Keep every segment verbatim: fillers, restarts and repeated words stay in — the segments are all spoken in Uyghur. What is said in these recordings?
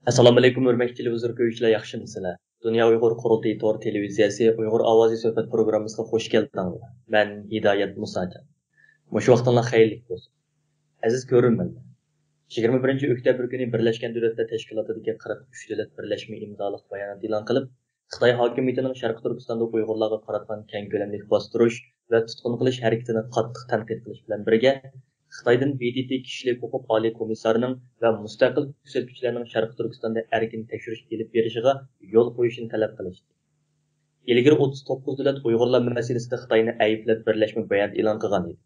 ئەسسالامۇئەلەيكۇم، ھۆرمەتلىك تېلېۋىزور كۆرگۈچىلەر، ياخشىمۇسىلەر؟ دۇنيا ئۇيغۇر قۇرۇلتىيى تور تېلېۋىزىيەسى ئۇيغۇر ئاۋازى سۆھبەت پروگراممىسىغا خوش كەلدىڭلار. مەن ھىدايەت مۇساجان. مۇشۇ ۋاقتىڭلار خەيرلىك بولسۇن. ئەزىز كۆرۈرمەنلەر، يىگىرمە بىرىنچى ئۆكتەبىر كۈنى بىرلەشكەن دۆلەتلەر تەشكىلاتىدىكى قىرىق ئۈچ دۆلەت بىرلەشمە ئىمزالىق بايانات ئېلان قىلىپ، خىتاي ھاكىمىيىتىنىڭ شەرقىي تۈركىستاندا ئۇيغۇرلارغا قاراتقان كەڭ كۆلەملىك باستۇرۇش ۋە تۇتقۇن قىلىش ھەرىكىتىنى قاتتىق تەنقىد قىلىش بىلەن بىرگە، خىتايدىن ب د ت كىشىلىك ھوقۇق ئالىي كومىسسارىنىڭ ۋە مۇستەقىل كۆزەتكۈچىلەرنىڭ شەرقىي تۈركىستاندا ئەركىن تەكشۈرۈش ئېلىپ بېرىشىغا يول قويۇشىنى تەلەپ قىلىشتى. ئىلگىرى ئوتتۇز توققۇز دۆلەت ئۇيغۇرلار مەسىلىسىدە خىتاينى ئەيىبلەپ بىرلەشمە بايانات ئېلان قىلغان ئىدى.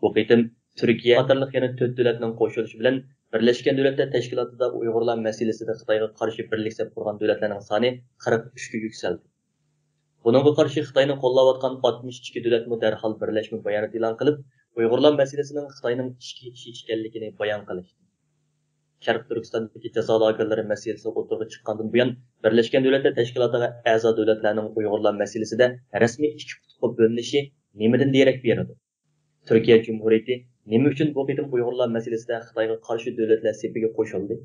بۇ قېتىم تۈركىيە قاتارلىق يەنە تۆت دۆلەتنىڭ قوشۇلۇشى بىلەن بىرلەشكەن دۆلەتلەر تەشكىلاتىدا ئۇيغۇرلار مەسىلىسىدە خىتايغا قارشى بىرلىك سەپ قۇرغان دۆلەتلەرنىڭ سانى قىرىق ئۈچكە يۈكسەلدى. بۇنىڭغا قارشى خىتاينى قوللاۋاتقان ئاتمىش ئىككى دۆلەتمۇ دەرھال بىرلەشمە بايانات ئېلان قىلىپ، ئۇيغۇرلار مەسىلىسىنىڭ خىتاينىڭ ئىچكى ئىشى ئىكەنلىكىنى بايان قىلىشتى. شەرقىي تۈركىستاندىكى جازا لاگېرلىرى مەسىلىسى ئوتتۇرىغا چىققاندىن بۇيان، بىرلەشكەن دۆلەتلەر تەشكىلاتىغا ئەزا دۆلەتلەرنىڭ ئۇيغۇرلار مەسىلىسىدە رەسمىي ئىككى قۇتۇپقا بۆلۈنۈشى نېمىدىن دېرەك بېرىدۇ؟ تۈركىيە جۇمھۇرىيىتى نېمە ئۈچۈن بۇ قېتىم ئۇيغۇرلار مەسىلىسىدە خىتايغا قارشى دۆلەتلەر سېپىگە قوشۇلدى؟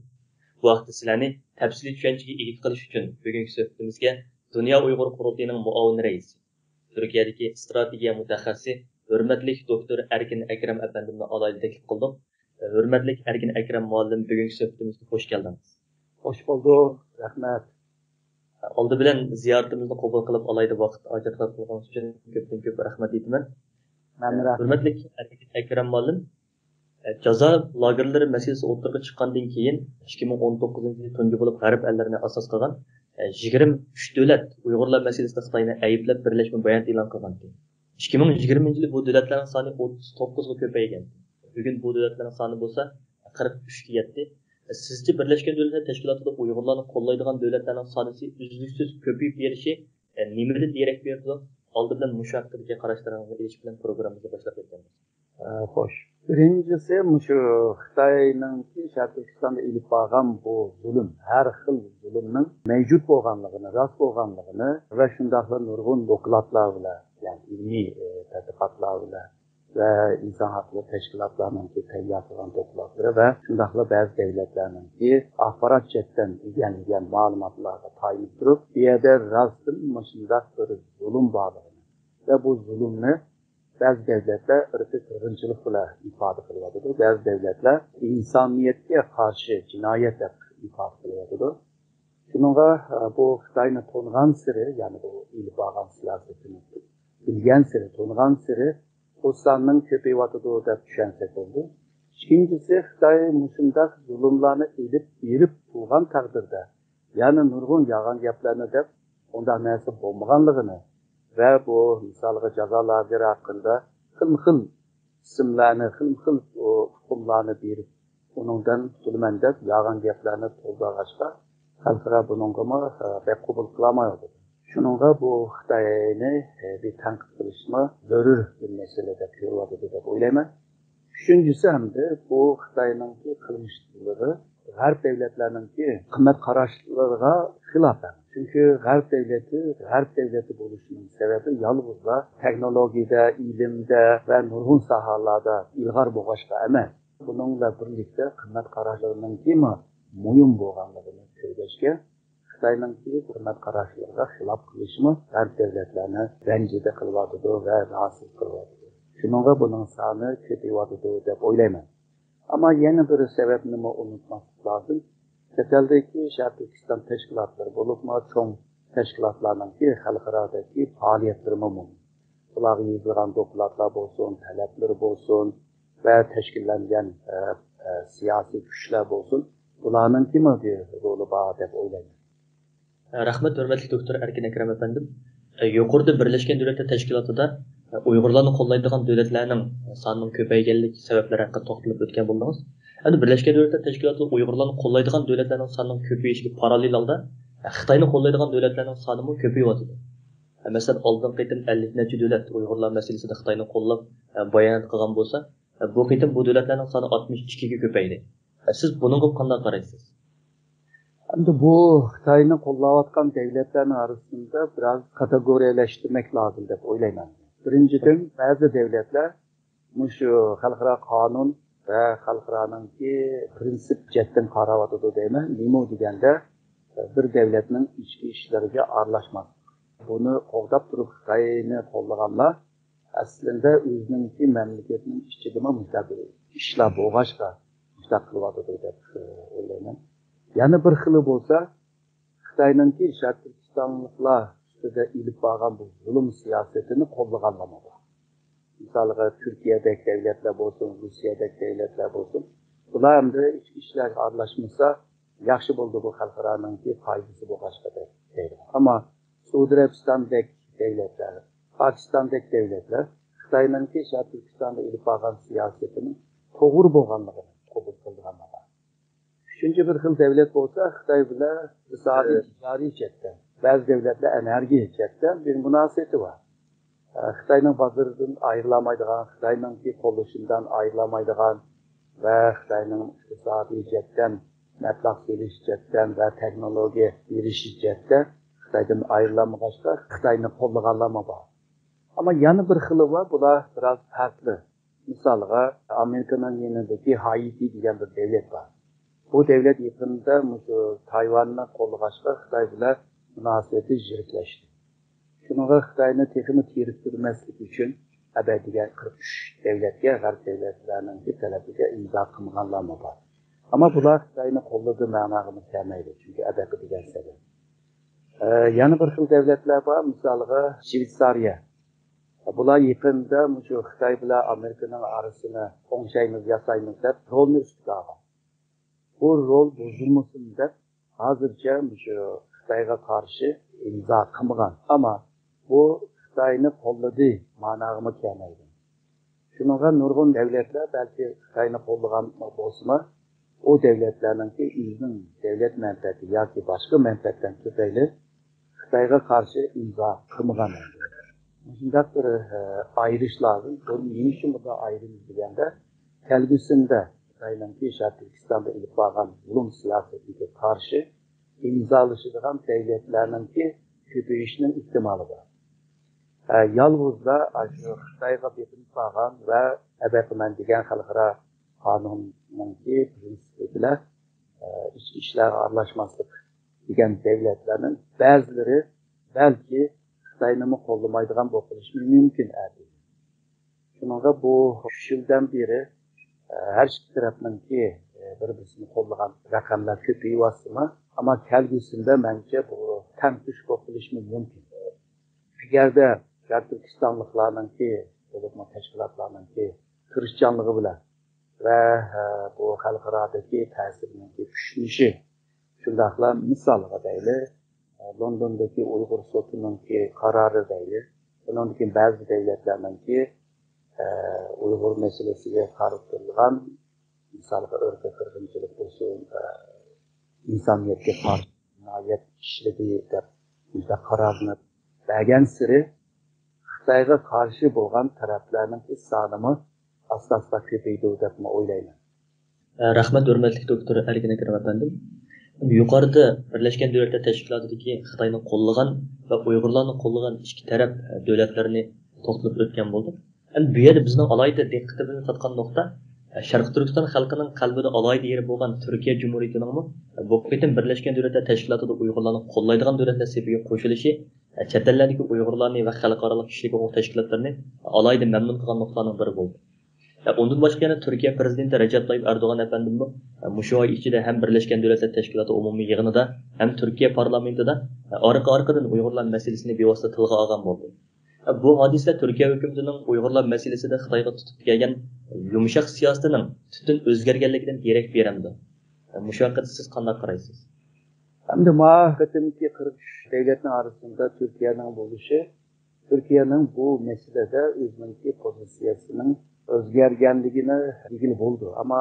بۇ ھەقتە سىلەرنى تەپسىلىي چۈشەنچىگە ئىگە قىلىش ئۈچۈن، بۈگۈنكى سۆھبىتىمىزگە دۇنيا ئۇيغۇر قۇرۇلتىيىنىڭ مۇئاۋىن رەئىسى، تۈركىيەدىكى ئىستراتېگىيە مۇتەخەسسىسى، ھۆرمەتلىك دوكتور ئەركىن ئەكرەم ئەپەندىمنى ئالاھىدە تەكلىپ قىلدۇق. ھۆرمەتلىك ئەركىن ئەكرەم مۇئەللىم، بۈگۈنكى سۆھبىتىمىزگە خوش كەلدىڭىز. خوش بولدۇق، رەھمەت. ئالدى بىلەن زىيارىتىمىزنى قوبۇل قىلىپ، ئالاھىدە ۋاقىت ئاجرىتىپ قىلغىنىڭىز ئۈچۈن كۆپتىن كۆپ رەھمەت ئېيتىمەن. مەن رەھمەت. ھۆرمەتلىك ئەكرەم مۇئەللىم، جازا لاگېرلىرى مەسىلىسى ئوتتۇرىغا چىققاندىن كېيىن، ئىككى مىڭ ئون توققۇزىنچى يىلى تۇنجى بولۇپ غەرب ئەللىرىنى ئاساس قىلغان يىگىرمە ئۈچ دۆلەت ئۇيغۇرلار مەسىلىسىدە خىتاينى ئەيىبلەپ بىرلەشمە بايانات ئېلان قىلغانىدى. ئىككى مىڭ يىگىرمىنچى يىلى بۇ دۆلەتلەرنىڭ سانى ئوتتۇز توققۇزغا كۆپەيگەن. بۈگۈن بۇ دۆلەتلەرنىڭ سانى بولسا قىرىق ئۈچكە يەتتى. سىزچە بىرلەشكەن دۆلەتلەر تەشكىلاتىدا ئۇيغۇرلارنى قوللايدىغان دۆلەتلەرنىڭ سانىسى ئۈزلۈكسىز كۆپىيىپ بېرىشى، ئە، نېمىدىن دېرەك بېرىدۇ؟ ئالدى بىلەن مۇشۇ ھەققىدىكى قاراشلىرىڭىزنى ئېلىش بىلەن پروگراممىمىزنى باشلاپ ئۆتكەن بولساق. ئە، خوش. بىرىنچىسى، مۇشۇ خىتاينىڭكى شەرقىي تۈركىستاندا ئېلىپ بارغان بۇ زۇلۇم، ھەر خىل زۇلۇمنىڭ مەۋجۇت بولغانلىقىنى، راست بولغانلىقىنى ۋە شۇنداقلا نۇرغۇن دوكلاتلار بىلەن، يەنى ئىلمىي، ئە، تەتقىقاتلار بىلەن ۋە ئىنسان ھەقلىرى تەشكىلاتلارنىڭكى تەييار قىلغان دوكلاتلىرى ۋە شۇنداقلا بەزى دۆلەتلەرنىڭكى ئاخبارات جەھەتتىن ئىگىلىگەن مەلۇماتلارغا تايىنىپ تۇرۇپ، بۇ يەردە راستتىن مۇشۇنداق بىر زۇلۇم بارلىقىنى ۋە بۇ زۇلۇمنى بەزى دۆلەتلەر ئىرقىي قىرغىنچىلىق بىلەن ئىپادە قىلىۋاتىدۇ، بەزى دۆلەتلەر ئىنسانىيەتكە قارشى جىنايەت دەپ ئىپادە قىلىۋاتىدۇ. شۇنىڭغا، ئە، بۇ خىتاينى تونۇغانسېرى، يەنى بۇ ئېلىپ بارغان سىياسىتىنى بىلگەنسېرى، تونۇغانسېرى بۇ ساننىڭ كۆپىيىۋاتىدۇ دەپ چۈشەنسەك بولىدۇ. ئىككىنچىسى، خىتاي مۇشۇنداق زۇلۇملارنى ئېلىپ بېرىپ تۇرغان تەقدىردە، يەنە نۇرغۇن يالغان گەپلەرنى دەپ، ئۇنداق نەرسە بولمىغانلىقىنى ۋە بۇ، مىسالغا، جازا لاگېرى ھەققىدە خىلمۇ خىل ئىسىملارنى، خىلمۇ خىل، ئۇ، ئۇقۇملارنى بېرىپ، ئۇنىڭدىن قۇتۇلىمەن دەپ يالغان گەپلەرنى توزۇغاچقا، خەلقئارا بۇنىڭغىمۇ، ئە، بەك قوبۇل قىلالمايۋاتىدۇ. شۇنىڭغا بۇ خىتاينى، ئە، بىر تەنقىد قىلىشمۇ زۆرۈر بىر مەسىلە دەپ كۆرۈۋاتىدۇ دەپ ئويلايمەن. ئۈچىنچىسى ھەمدە بۇ خىتاينىڭكى قىلمىشلىرى غەرب دۆلەتلەرنىڭكى قىممەت قاراشلىرىغا خىلاپ. چۈنكى غەرب دۆلىتى غەرب دۆلىتى بولۇشىنىڭ سەۋەبى يالغۇزلا تېخنولوگىيەدە، ئىلىمدە ۋە نۇرغۇن ساھەلەردە ئىلغار بولغاچقا ئەمەس. بۇنىڭ بىلەن بىرلىكتە قىممەت قاراشلىرىنىڭكىمۇ مۇھىم بولغانلىقىنى كۆرگەچكە، خىتاينىڭكى قىممەت قاراشلىرىغا خىلاپ قىلىشمۇ غەرب دۆلەتلەرنى رەنجىدە قىلىۋاتىدۇ ۋە رازى قىلىۋاتىدۇ. شۇنىڭغا بۇنىڭ سانى كۆپىيىۋاتىدۇ دەپ ئويلايمەن. ئەمما يەنە بىر سەۋەبنىمۇ ئۇنتۇماسلىق لازىم. چەت ئەلدىكى شەرقىي تۈركىستان تەشكىلاتلىرى، بولۇپمۇ چوڭ تەشكىلاتلارنىڭكى خەلقئارادىكى پائالىيەتلىرىمۇ مۇھىم. ئۇلارغا يېزىلغان دوكلاتلار بولسۇن، تەلەپلىرى بولسۇن ۋە تەشكىللەنگەن، ئە، ئە، سىياسىي كۈچلەر بولسۇن، بۇلارنىڭكىمۇ بىر رولى بار دەپ ئويلايمەن. رەھمەت، ھۆرمەتلىك دوكتور ئەركىن ئەكرەم ئەپەندىم. يۇقىرىدا بىرلەشكەن دۆلەتلەر تەشكىلاتىدا ئۇيغۇرلارنى قوللايدىغان دۆلەتلەرنىڭ سانىنىڭ كۆپەيگەنلىك سەۋەبلىرى ھەققىدە توختىلىپ ئۆتكەن بولدىڭىز. ئەمدى بىرلەشكەن دۆلەتلەر تەشكىلاتىدا ئۇيغۇرلارنى قوللايدىغان دۆلەتلەرنىڭ سانىنىڭ كۆپىيىشىگە پاراللېل ھالدا خىتاينى قوللايدىغان دۆلەتلەرنىڭ سانىمۇ كۆپىيىۋاتىدۇ. مەسىلەن، ئالدىنقى قېتىم ئەللىك نەچچە دۆلەت ئۇيغۇرلار مەسىلىسىدە خىتاينى قوللاپ بايانات قىلغان بولسا، بۇ قېتىم بۇ دۆلەتلەرنىڭ سانى ئاتمىش ئىككىگە كۆپەيدى. سىز بۇنىڭغا قانداق قارايسىز؟ ئەمدى بۇ خىتاينى قوللاۋاتقان دۆلەتلەرنىڭ ئارىسىندا بىراز كاتېگورىيەلەشتۈرمەك لازىم دەپ ئويلايمەن. بىرىنچىدىن، بەزى دۆلەتلەر مۇشۇ خەلقئارا قانۇن ۋە خەلقئارانىڭكى پرىنسىپ جەھەتتىن قاراۋاتىدۇ دەيمەن. نېمە دېگەندە، بىر دەۋلەتنىڭ ئىچكى ئىشلىرىغا ئارىلاشماسلىق. بۇنى قوغداپ تۇرۇپ، خىتاينى قوللىغانلار ئەسلىدە ئۆزىنىڭكى مەملىكەتنىڭ ئىچىدىمۇ مۇشۇنداق بىر ئىشلار بولغاچقا، مۇشۇنداق قىلىۋاتىدۇ دەپ، ئە، ئويلايمەن. يەنە بىر خىلى بولسا، خىتاينىڭكى شەرقىي تۈركىستانلىقلار ئۈستىدە ئېلىپ بارغان بۇ زۇلۇم سىياسىتىنى قوللىغانلارمۇ بار. مىسالغا، تۈركىيەدەك دەۋلەتلەر بولسۇن، روسىيەدەك دەۋلەتلەر بولسۇن، بۇلار ئەمدى ئىچكى ئىشلارغا ئارىلاشمىسا ياخشى بولىدۇ، بۇ خەلقئارانىڭكى پايدىسى بولغاچقا دەيدۇ. ئەمما سەئۇدى ئەرەبىستاندەك دەۋلەتلەر، پاكىستاندەك دەۋلەتلەر خىتاينىڭكى شەرقىي تۈركىستاندا ئېلىپ بارغان سىياسىتىنىڭ توغرا بولغانلىقىنى قوبۇل قىلىدىغانلار بار. ئۈچىنچى بىر خىل دەۋلەت بولسا خىتاي بىلەن ئىقتىسادىي، تىجارىي جەھەتتە، بەزى دەۋلەتلەر ئېنېرگىيە جەھەتتە بىر مۇناسىۋىتى بار. ئە، خىتاينىڭ بازىرىدىن ئايرىلالمايدىغان، خىتاينىڭكى قوللىشىدىن ئايرىلالمايدىغان ۋە خىتاينىڭ ئىقتىسادىي جەھەتتىن، مەبلەغ سېلىش جەھەتتىن ۋە تېخنولوگىيە بېرىش جەھەتتە خىتايدىن ئايرىلالمىغاچقا، خىتاينى قوللىغانلارمۇ بار. ئەمما يەنە بىر خىلى بار، بۇلار بىراز پەرقلىق. مىسالغا، ئامېرىكىنىڭ يېنىدىكى ھايتى دېگەن بىر دەۋلەت بار. بۇ دەۋلەت يېقىندا مۇشۇ تايۋاننى قوللىغاچقا، خىتاي بىلەن مۇناسىۋىتى يىرىكلەشتى. شۇنىڭغا خىتاينى تېخىمۇ تېرىكتۈرمەسلىك ئۈچۈن، ئەبەدىگە قىرىق ئۈچ دەۋلەتكە، غەرب دەۋلەتلەرنىڭكى تەلىپىگە ئىمزا قىلمىغانلارمۇ بار. ئەمما بۇلار خىتاينى قوللىدى مەناغىمۇ كەلمەيدۇ، چۈنكى ئەبەدىگە دېگەن سەۋەب. ئە، يەنە بىر خىل دەۋلەتلەر بار، مىسالغا شۋېتسارىيە. بۇلار يېقىندا مۇشۇ خىتاي بىلەن ئامېرىكىنىڭ ئارىسىنى ئوڭشايمىز، ياسايمىز دەپ رولنى ئۈستىگە ئالغان. بۇ رول بۇزۇلمىسۇن دەپ ھازىرچە مۇشۇ خىتايغا قارشى ئىمزا قىلمىغان. ئەمما بۇ خىتاينى قوللىدى ماناغىمۇ كەلمەيدۇ. شۇنىڭغا نۇرغۇن دەۋلەتلەر بەلكى خىتاينى قوللىغان بولسىمۇ، ئۇ دەۋلەتلەرنىڭكى ئۆزىنىڭ دەۋلەت مەنپەئەتى ياكى باشقا مەنپەئەتلەر تۈپەيلى خىتايغا قارشى ئىمزا قىلمىغان. مۇشۇنداق بىر، ئە، ئايرىش لازىم. بۇنى نېمە ئۈچۈن بۇنداق ئايرىمىز دېگەندە، كەلگۈسىدە خىتاينىڭكى شەرقىي تۈركىستاندا ئېلىپ بارغان زۇلۇم سىياسىتىگە قارشى ئىمزالىشىدىغان دەۋلەتلەرنىڭكى كۆپىيىشىنىڭ ئېھتىمالى بار. ئە، يالغۇزلا ئاشۇ خىتايغا بېقىنىپ قالغان ۋە ئەبەقىمەن دېگەن خەلقئارا قانۇننىڭكى پرىنسىپى بىلەن، ئە، ئىچ ئىشلارغا ئارىلاشماسلىق دېگەن دەۋلەتلەرنىڭ بەزىلىرى بەلكى خىتاينىمۇ قوللىمايدىغان بولۇپ قېلىشى مۇمكىن ئەتىگە. شۇنىڭغا بۇ ئۈچ يىلدىن بېرى، ئە، ھەر ئىككى تەرەپنىڭكى، ئە، بىر-بىرسىنى قوللىغان رەقەملەر كۆپىيىۋاتسىمۇ، ئەمما كەلگۈسىدە مەنچە بۇ تەڭتۇش بولۇپ قېلىشى مۇمكىن. ئەگەردە شەرقىي تۈركىستانلىقلارنىڭكى، بولۇپمۇ تەشكىلاتلارنىڭكى تىرىشچانلىقى بىلەن ۋە، ئە، بۇ خەلقئارادىكى تەسىرىنىڭكى كۈچىيىشى، شۇنداقلا مىسالغا دەيلى، ئە، لوندوندىكى ئۇيغۇر سوتىنىڭكى قارارى دەيلى، بۇنىڭدىن كېيىن بەزى دەۋلەتلەرنىڭكى، ئە، ئۇيغۇر مەسىلىسىگە قارىتىلغان، مىسالغا، ئىرقىي قىرغىنچىلىق بولسۇن، ئە، ئىنسانىيەتكە قارشى جىنايەت ئىشلىدى دەپ مۇنداق قارارنى بەرگەنسېرى، خىتايغا قارشى بولغان تەرەپلەرنىڭكى سانىمۇ ئاستا-ئاستا كۆپىيىدۇ دەپمۇ ئويلايمەن. ئە، رەھمەت، ھۆرمەتلىك دوكتور ئەركىن ئەكرەم ئەپەندىم. يۇقىرىدا بىرلەشكەن دۆلەتلەر تەشكىلاتىدىكى خىتاينى قوللىغان ۋە ئۇيغۇرلارنى قوللىغان ئىككى تەرەپ، ئە، دۆلەتلەرنى توختىلىپ ئۆتكەن بولدۇق. ئەمدى بۇ يەردە بىزنىڭ ئالاھىدە دىققىتىمىزنى تارتقان نۇقتا، ئە، شەرقىي تۈركىستان خەلقىنىڭ قەلبىدە ئالاھىدە يېرى بولغان تۈركىيە جۇمھۇرىيىتىنىڭمۇ، ئە، بۇ قېتىم بىرلەشكەن دۆلەتلەر تەشكىلاتىدا ئۇيغۇرلارنى قوللايدىغان دۆلەتلەر سېپىگە قوشۇلۇشى، ئە، چەت ئەللەردىكى ئۇيغۇرلارنى ۋە خەلقئارالىق كىشىلىك ھوقۇق تەشكىلاتلىرىنى ئالاھىدە مەمنۇن قىلغان نۇقتىلارنىڭ بىرى بولدى. ئە، ئۇندىن باشقا يەنە تۈركىيە پىرېزىدېنتى رەجەپ تايىپ ئەردوغان ئەپەندىممۇ، ئە، مۇشۇ ئاي ئىچىدە ھەم بىرلەشكەن دۆلەتلەر تەشكىلاتى ئومۇمىي يىغىنىدا، ھەم تۈركىيە پارلامېنتىدا، ئە، ئارقا-ئارقىدىن ئۇيغۇرلار مەسىلىسىنى بىۋاسىتە تىلغا ئالغان بولدى. بۇ ھادىسىلەر تۈركىيە ھۆكۈمىتىنىڭ ئۇيغۇرلار مەسىلىسىدە خىتايغا تۇتۇپ كەلگەن يۇمشاق سىياسىتىنىڭ تۈپتىن ئۆزگەرگەنلىكىدىن دېرەك بېرەمدۇ؟ مۇشۇ ھەققىدە سىز قانداق قارايسىز؟ ئەمدى ما قېتىمقى قىرىق ئۈچ دۆلەتنىڭ ئارىسىدا تۈركىيەنىڭ بولۇشى، تۈركىيەنىڭ بۇ مەسىلىدە ئۆزىنىڭكى پوزىتسىيەسىنىڭ ئۆزگەرگەنلىكىنى دېگىلى بولىدۇ. ئەمما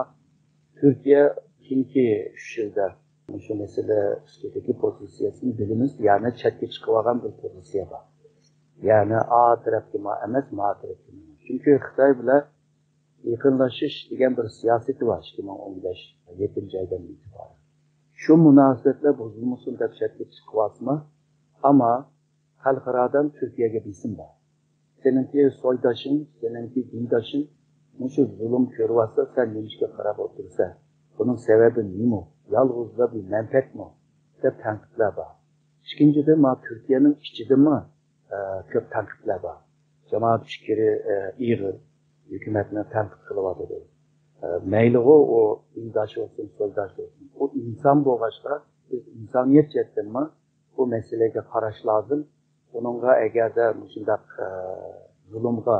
تۈركىيە كېيىنكى ئۈچ يىلدا مۇشۇ مەسىلە ئۈستىدىكى پوزىتسىيەسىنى بىلىمىز، يەنى چەتكە چىقىۋالغان بىر پوزىتسىيە بار. يەنى ئا تەرەپكىمۇ ئەمەس، ما تەرەپكىمۇ ئەمەس. چۈنكى خىتاي بىلەن يېقىنلىشىش دېگەن بىر سىياسىتى بار، ئىككى مىڭ ئون بەش يەتتىنچى ئايدىن ئېتىبارەن. شۇ مۇناسىۋەتلەر بۇزۇلمىسۇن دەپ چەتكە چىقىۋالسىمۇ، ئەمما خەلقئارادىن تۈركىيەگە بېسىم بار. سېنىڭكى سويداشىڭ، سېنىڭكى دىنداشىڭ مۇشۇ زۇلۇم كۆرۈۋاتسا، سەن نېمىشقا قاراپ ئولتۇرىسەن؟ بۇنىڭ سەۋەبى نېمە؟ يالغۇزلا بىر مەنپەئەتمۇ؟ دەپ تەنقىدلەر بار. ئىككىنچىدىن، ما تۈركىيەنىڭ ئىچىدىمۇ ئە، كۆپ تەنقىدلەر بار. جامائەت پىكرى ئە، ئېغىر، ھۆكۈمەتنى تەنقىد قىلىۋاتىدۇ. ئە، مەيلىغۇ ئۇ دىنداش بولسۇن، سويداش بولسۇن، ئۇ ئىنسان بولغاچقا، بىز ئىنسانىيەت جەھەتتىنمۇ بۇ مەسىلىگە قاراش لازىم. بۇنىڭغا ئەگەردە مۇشۇنداق ئە، زۇلۇمغا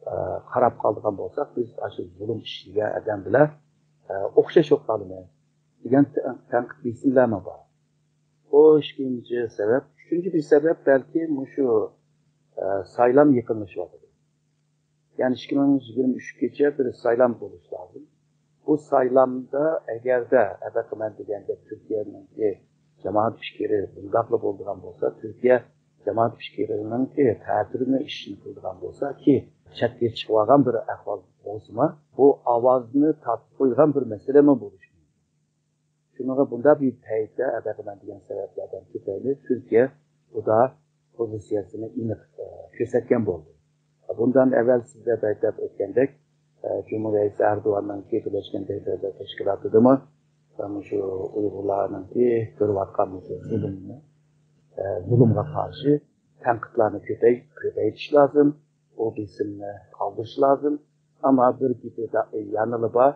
ئە، قاراپ قالىدىغان بولساق، بىز ئاشۇ زۇلۇم ئىشلىگەن ئادەم بىلەن ئە، ئوخشاش بولۇپ قالىمىز دېگەن تەنقىد بېسىملارمۇ بار. بۇ ئىككىنچى سەۋەب. ئۈچىنچى بىر سەۋەب بەلكى مۇشۇ ئە، سايلام يېقىنلىشىۋاتىدۇ. يەنى ئىككى مىڭ يىگىرمە ئۈچكىچە بىر سايلام بولۇشى لازىم. بۇ سايلامدا ئەگەردە ئەبەقىمەن دېگەندەك تۈركىيەنىڭكى جامائەت پىكرى بۇنداقلا بولىدىغان بولسا، تۈركىيە جامائەت پىكرىنىڭكى تەتۈرىنى ئىشىنى قىلىدىغان بولسا كى، چەتكە چىقىۋالغان بىر ئەھۋال بولسىمۇ، بۇ ئاۋازنى تارتىپ قويىدىغان بىر مەسىلىمۇ بولۇشى مۇمكىن. شۇنىڭغا بۇنداق بىر پەيتتە ئەبەقىمەن دېگەن سەۋەبلەردىن تۈپەيلى تۈركىيە بۇدا پوزىتسىيەسىنى ئېنىق ئە، كۆرسەتكەن بولدى. بۇندىن ئەۋۋەل سىز دەپ ئۆتكەندەك، ئە، جۇمھۇر رەئىسى ئەردوغاننىڭكى بىرلەشكەن دۆلەتلەر تەشكىلاتىدىمۇ، ئە، مۇشۇ ئۇيغۇرلارنىڭكى كۆرۈۋاتقان مۇشۇ زۇلۇمنى، ئە، زۇلۇمغا قارشى تەنقىدلارنى كۆپەي-، كۆپەيتىش لازىم، ئۇ بېسىمنى قالدۇرۇش لازىم. ئەمما بىر گېپى يەنىلا بار،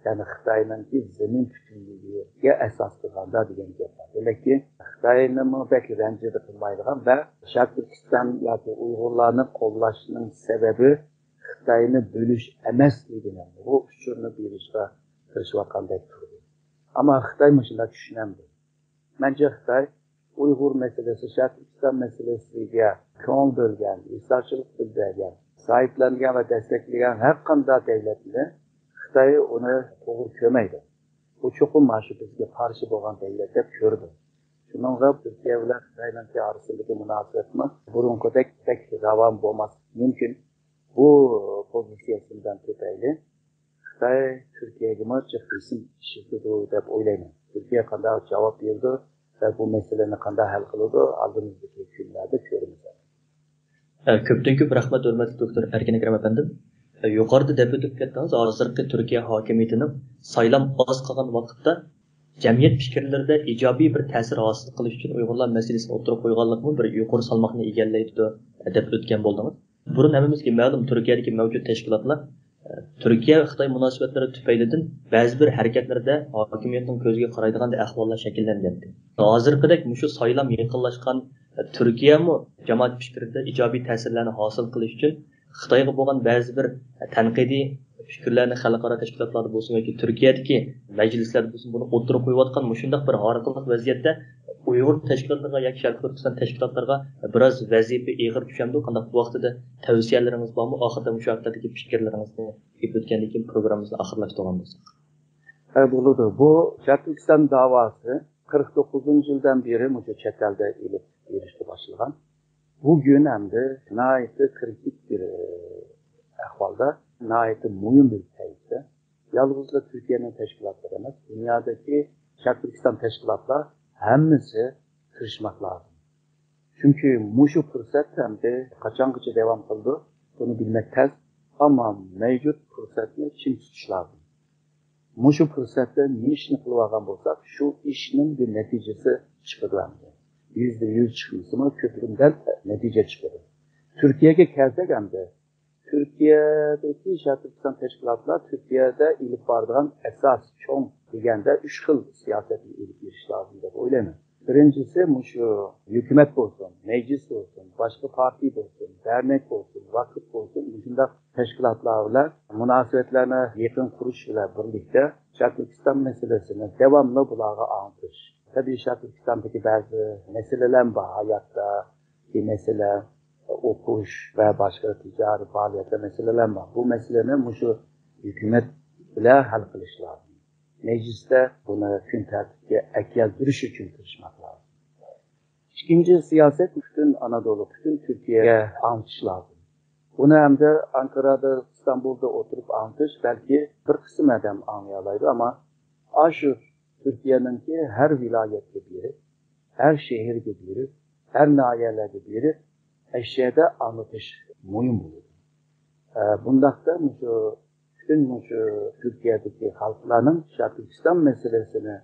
يەنى خىتاينىڭكى زېمىن پۈتۈنلۈكىگە ئاساس قىلغاندا دېگەن گەپ بار. لېكىن خىتاينىمۇ بەك رەنجىدە قىلمايدىغان ۋە شەرقىي تۈركىستان ياكى ئۇيغۇرلارنى قوللاشنىڭ سەۋەبى خىتاينى بۆلۈش ئەمەسلىكىنى، بۇ ئۇچۇرنى بېرىشقا تىرىشىۋاتقاندەك تۇرىدۇ. ئەمما خىتاي مۇشۇنداق چۈشىنەمدۇ؟ مەنچە خىتاي ئۇيغۇر مەسىلىسى، شەرقىي تۈركىستان مەسىلىسىگە كۆڭۈل بۆلگەن، ھېسداشلىق بىلدۈرگەن، ساھىبلەنگەن ۋە دەستەكلىگەن ھەر قانداق دۆلەتنى خىتاي ئۇنى توغرا كۆرمەيدۇ. ئۇ چوقۇم مانا شۇ بىزگە قارشى بولغان دۆلەت دەپ كۆرىدۇ. شۇنىڭغا تۈركىيە بىلەن خىتاينىڭكى ئارىسىدىكى مۇناسىۋەتمۇ بۇرۇنقىدەك بەك راۋان بولماسلىقى مۇمكىن. بۇ پوزىتسىيەسىدىن تۈپەيلى خىتاي تۈركىيەگىمۇ جىق بېسىم ئىشلىتىدۇ دەپ ئويلايمەن. تۈركىيە قانداق جاۋاب بېرىدۇ ۋە بۇ مەسىلىنى قانداق ھەل قىلىدۇ، ئالدىمىزدىكى كۈنلەردە كۆرىمىز. ئە، كۆپتىن كۆپ رەھمەت، ھۆرمەتلىك دوكتور ئەركىن ئەكرەم ئەپەندىم. ئە، يۇقىرىدا دەپ ئۆتۈپ كەتتىڭىز، ھازىرقى تۈركىيە ھاكىمىيىتىنىڭ سايلام ئاز قالغان ۋاقىتتا جەمئىيەت پىكىرلىرىدە ئىجابىي بىر تەسىر ھاسىل قىلىش ئۈچۈن ئۇيغۇرلار مەسىلىسىنى ئوتتۇرىغا قويغانلىقىمۇ بىر يۇقىرى سالماقنى ئىگىلەيدۇ، دەپ ئۆتكەن بولدىڭىز. بۇرۇن ھەممىمىزگە مەلۇم، تۈركىيەدىكى مەۋجۇت تەشكىلاتلار، ئە، تۈركىيە خىتاي مۇناسىۋەتلىرى تۈپەيلىدىن بەزى بىر ھەرىكەتلىرىدە ھاكىمىيەتنىڭ كۆزىگە قارايدىغاندەك ئەھۋاللار شەكىللەنگەنىدى. ھازىرقىدەك مۇشۇ سايلام يېقىنلاشقان، ئە، تۈركىيەمۇ جامائەت پىكرىدە ئىجابىي تەسىرلەرنى ھاسىل قىلىش ئۈچۈن خىتايغا بولغان بەزى بىر، ئە، تەنقىدىي پىكىرلەرنى خەلقئارا تەشكىلاتلاردا بولسۇن ياكى تۈركىيەدىكى مەجلىسلەردە بولسۇن، بۇنى ئوتتۇرىغا قويۇۋاتقان مۇشۇنداق بىر ھارقىنلىق ۋەزىيەتتە ئۇيغۇر تەشكىلاتلىرىغا ياكى شەرقىي تۈركىستان تەشكىلاتلىرىغا بىراز ۋەزىپە ئېغىر چۈشەمدۇ؟ قانداق، بۇ ھەقتىدە تەۋسىيەلىرىڭىز بارمۇ؟ ئاخىرىدا مۇشۇ ھەقتىكى پىكىرلىرىڭىزنى ئېيتىپ ئۆتكەندىن كېيىن پروگراممىمىزنى ئاخىرلاشتۇرغان بولساق. ھە، بولىدۇ. بۇ شەرقىي تۈركىستان داۋاسى قىرىق توققۇزىنچى يىلدىن بېرى مۇشۇ چەت ئەلدە ئېلىپ بېرىشكە باشلىغان. بۈگۈن ئەمدى ناھايىتى كرىتىك بىر ئەھۋالدا، ناھايىتى مۇھىم بىر پەيتتە يالغۇزلا تۈركىيەنىڭ تەشكىلاتلىرى ئەمەس، دۇنيادىكى شەرقىي تۈركىستان تەشكىلاتلار ھەممىسى تىرىشماق لازىم. چۈنكى مۇشۇ پۇرسەت ئەمدى قاچانغىچە داۋام قىلىدۇ، بۇنى بىلمەك تەس. ئەمما مەۋجۇت پۇرسەتنى چىڭ تۇتۇش لازىم. مۇشۇ پۇرسەتتە نېمە ئىشنى قىلىۋالغان بولساق، شۇ ئىشنىڭ بىر نەتىجىسى چىقىدۇ ئەمدى. يۈزدە يۈز چىقمىسىمۇ، كۆپرەك نەتىجە چىقىدۇ. تۈركىيەگە كەلسەك ئەمدى، تۈركىيەدىكى شەرقىي تۈركىستان تەشكىلاتلار تۈركىيەدە ئېلىپ بارىدىغان ئاساس چوڭ دېگەندە ئۈچ خىل سىياسەتنى ئېلىپ بېرىش لازىم دەپ ئويلايمەن. بىرىنچىسى مۇشۇ ھۆكۈمەت بولسۇن، مەجلىس بولسۇن، باشقا پارتىيە بولسۇن، دەرنەك بولسۇن، ۋاقىپ بولسۇن، مۇشۇنداق تەشكىلاتلار بىلەن مۇناسىۋەتلەرنى يېقىن قۇرۇش بىلەن بىرلىكتە شەرقىي تۈركىستان مەسىلىسىنى داۋاملىق بۇلارغا ئاڭلىتىش. تەبىئىي شەرقىي تۈركىستاندىكى بەزى مەسىلىلەر بار، ھاياتتىكى مەسىلە، ئوقۇش ۋە باشقا تىجارىي پائالىيەتلەر مەسىلىلەر بار. بۇ مەسىلىنى مۇشۇ ھۆكۈمەت بىلەن ھەل قىلىش لازىم. مەجلىستە بۇنى كۈن تەرتىپكە ئەكەلدۈرۈش ئۈچۈن تىرىشماق لازىم. ئىككىنچى سىياسەت پۈتۈن ئانادولۇ، پۈتۈن تۈركىيەگە ئاڭلىتىش لازىم. بۇنى ئەمدى ئانكارادا، ئىستانبۇلدا ئولتۇرۇپ ئاڭلىتىش بەلكى بىر قىسىم ئادەم ئاڭلىيالايدۇ، ئەمما ئاشۇ تۈركىيەنىڭكى ھەر ۋىلايەتكە بېرىپ، ھەر شەھەرگە بېرىپ، ھەر ناھىيەلەرگە بېرىپ، ئەشەدە ئاڭلىتىش مۇھىم بولىدۇ. ئە، بۇنداقتا مۇشۇ پۈتۈن مۇشۇ تۈركىيەدىكى خەلقلەرنىڭ شەرقىي تۈركىستان مەسىلىسىنى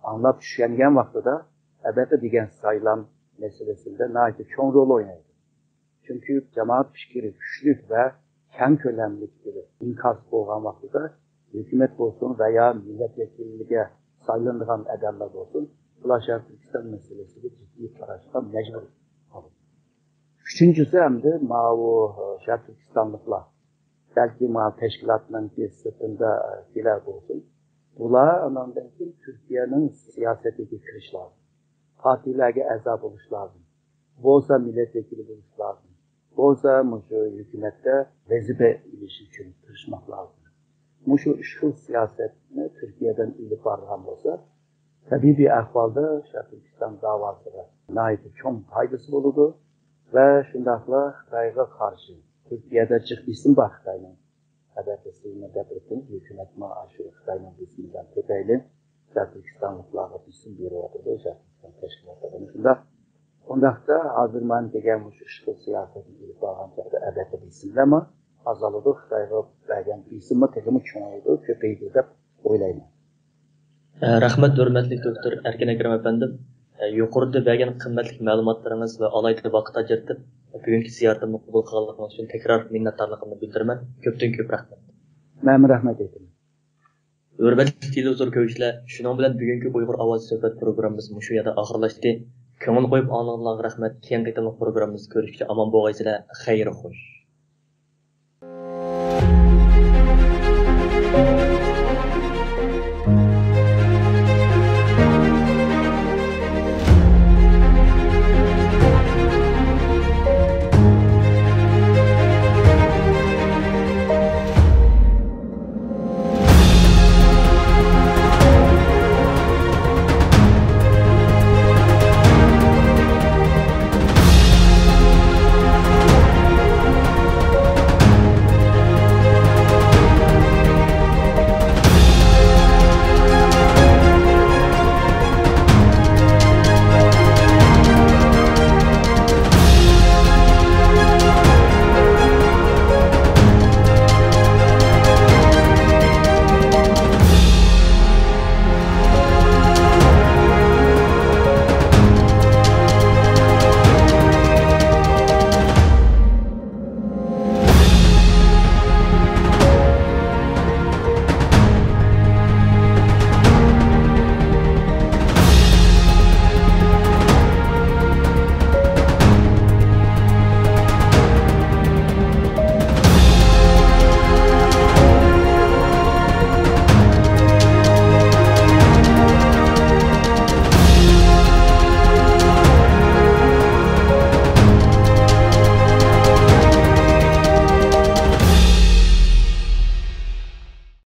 ئاڭلاپ چۈشەنگەن ۋاقتىدا ئەلۋەتتە دېگەن سايلام مەسىلىسىدە ناھايىتى چوڭ رول ئوينايدۇ. چۈنكى جامائەت پىكرى كۈچلۈك ۋە كەڭ كۆلەملىك بىر ئىنكاس بولغان ۋاقتىدا ھۆكۈمەت بولسۇن ۋە يا مىللەت ۋەكىللىكىگە سايلىنىدىغان ئادەملەر بولسۇن، بۇلار شەرقىي تۈركىستان مەسىلىسىگە جىددىي قاراشقا مەجبۇر. ئۈچىنچىسى ئەمدى ماۋۇ شەرقىي تۈركىستانلىقلار، بەلكى ماۋۇ تەشكىلاتنىڭ سىرتىدا كېلەر بولسۇن، بۇلار ئاناندىن كېيىن تۈركىيەنىڭ سىياسىتىگە كىرىش لازىم. پارتىيىلەرگە ئەزا بولۇش لازىم. بولسا مىللەت ۋەكىلى بولۇش لازىم. بولسا مۇشۇ ھۆكۈمەتتە ۋەزىپە ئېلىش ئۈچۈن تىرىشماق لازىم. مۇشۇ ئۈچ خىل سىياسەتنى تۈركىيەدىن ئېلىپ بارغان بولسا، تەبىئىي بىر ئەھۋالدا شەرقىي تۈركىستان داۋاسىغا ناھايىتى چوڭ پايدىسى بولىدۇ ۋە شۇنداقلا خىتايغا قارشى تۈركىيەدە جىق بېسىم بار خىتاينىڭ. ئەلۋەتتە، سىزمۇ دەپ ئۆتتىڭىز، ھۆكۈمەتمۇ ئاشۇ خىتاينىڭ بېسىمى بىلەن كۆپەيلى شەرقىي تۈركىستانلىقلارغا بېسىم بېرىۋاتىدۇ، شەرقىي تۈركىستان تەشكىلاتلىرىنى شۇنداق. ئۇنداقتا ھازىر مانا دېگەن مۇشۇ ئىشقىل سىياسەتنى ئېلىپ بارغان چاغدا ئەلۋەتتە بېسىملەرمۇ ئازالىدۇ، خىتايغا بەرگەن بېسىممۇ تېخىمۇ چوڭىيىدۇ، كۆپىيىدۇ دەپ ئويلايمەن. رەھمەت، ھۆرمەتلىك دوكتور ئەركىن ئەكرەم ئەپەندىم. يۇقىرىدا بەرگەن قىممەتلىك مەلۇماتلىرىڭىز ۋە ئالاھىدە ۋاقىت ئاجرىتىپ، بۈگۈنكى زىيارىتىمنى قوبۇل قىلغانلىقىڭىز ئۈچۈن تەكرار مىننەتدارلىقىمنى بىلدۈرىمەن. كۆپتىن كۆپ رەھمەت. مەنمۇ رەھمەت ئېيتىمەن. ھۆرمەتلىك تېلېۋىزور كۆرگۈچىلەر، شۇنىڭ بىلەن بۈگۈنكى ئۇيغۇر ئاۋازى سۆھبەت پروگراممىمىز مۇشۇ يەردە ئاخىرلاشتى. كۆڭۈل قويۇپ ئاڭلىغىنىڭلارغا رەھمەت. كېيىنكى قېتىملىق پروگراممىمىزدا كۆرۈشكىچە ئامان بولغايسىلەر. خەير خوش.